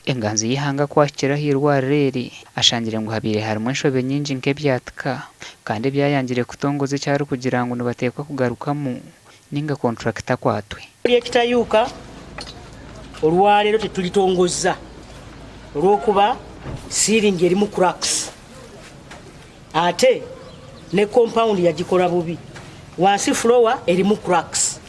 Enganzi y'eihanga ku ahikire aha irwariro eri, ashangire ngu habaire harimu enshobe nyingi nk'ebyatika kandi ebyayangire kutongoza eki arikugira ngu nibateekwa kugarukamu ninga kontrakita akwatwe. Ery'ekitayuuka olwaleero teturitongozza olw'okuba siiringi erimu cracks ate ne compound yagikora bubi wansi floor erimu cracks.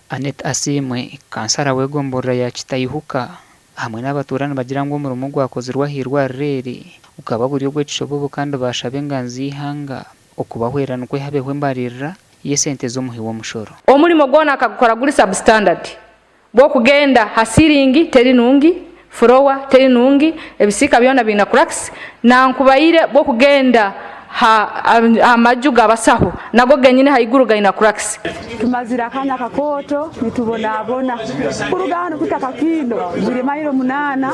Annet Asiimwe, kansara w'egomborora ya Kitaihuka hamwe n'abatuura nibagira ngu omurimo ogwakozirwe ah'eirwariro eri gukaba guri ogw'ekishobobo kandi baashaba enganzi y'eihanga okubahwera nikwo habeho embaririra y'esente z'omuhi w'omushoro. Omurimo gwona akagukora guri substandard bw'okugenda ha siringi teri nungi, furowa teri nungi, ebisiika byona biine cracks, nankubaire bw'okugenda ha aha maju g'abasaho nago genyine haiguru gaine cracks. Tumazire akanya kakooto nitubonabona. Kuruga hanu kuhika Kakindo ziri mailo munaana,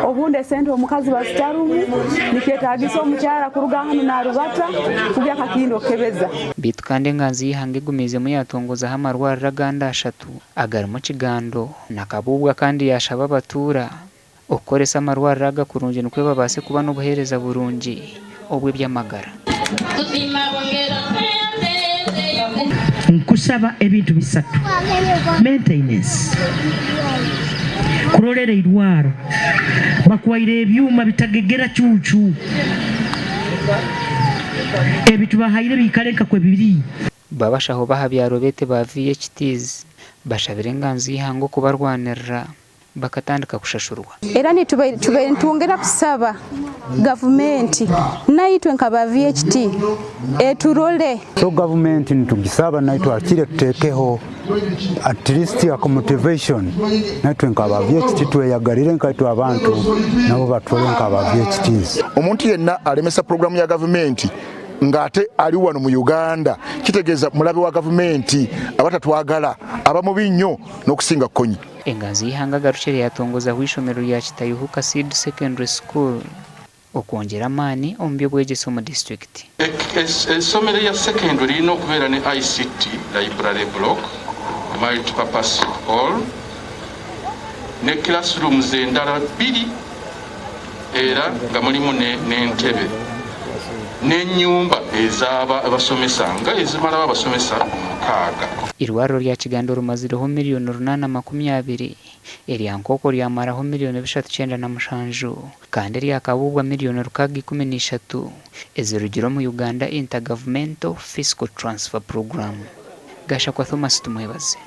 obundi esente omuka ziba zitarumu, nikyetagisa omukyara kuruga hanu narubata kugya Kakindo kukebeza. Beitu kandi enganzi y'eihanga egumiizemu yatongozaho amarwariro agandi ashatu agarimu Kigando na Kabuubwa kandi yaashaba abatuura okukoresa amarwariro aga kurungi nikwo babaase kuba n'obuheereza burungi obw'eby'amagara. Nkusaba ebintu bisatu, Maintenance, kurorera eirwaro, bakwaire ebyuma bitagegera cuucu, ebitubahaire biikare nka kwebiri. Babashaho b'aha byaro beete ba VHTs bashabire enganzi y'eihanga okubarwanirira bakatandika kushashurwa. Era tubaire nitwongera kusaba gavumenti naitwe nka ba VHT eturole. So gavumenti nitugisaba naitwe hakire tutekeho at least ako motivation naitwe nka ba VHT tweyagarire nkaitwe abantu nabo batwore nka ba VHTs. Omuntu yenna alemesa pulogulaamu ya gavumenti ng'ate ali wano mu Uganda kitegeeza mulabe wa gavumenti aba tatwagala aba mubi nnyo n'okusinga Kony. Enganzi y'eihanga agarukire yatongozaho eishomero rya Kitaihuka Seed Secondary School okwongyera amaani omu by'obwegyese omu disiturikiti. Eisomero erya secondary ririna okubeera ne ICT library block, multipurpose hall ne classrooms endala bbiri era nga mulimu n'entebe n'ennyumba ez'abasomesa nga ezimalawo abasomesa mukaaga. Eirwariro rya Kigando rimazireho miriyoni runaana makumi abiri, erya Nkooko ryamaraho miriyoni bishatu kyenda na mushanju kandi erya Kabuubwa miriyoni rukaaga ikumi na ishatu ezirugire omu Uganda Intergovernmental Fiscal Transfer Programme. Gashakwa Thomas Tumwebaze.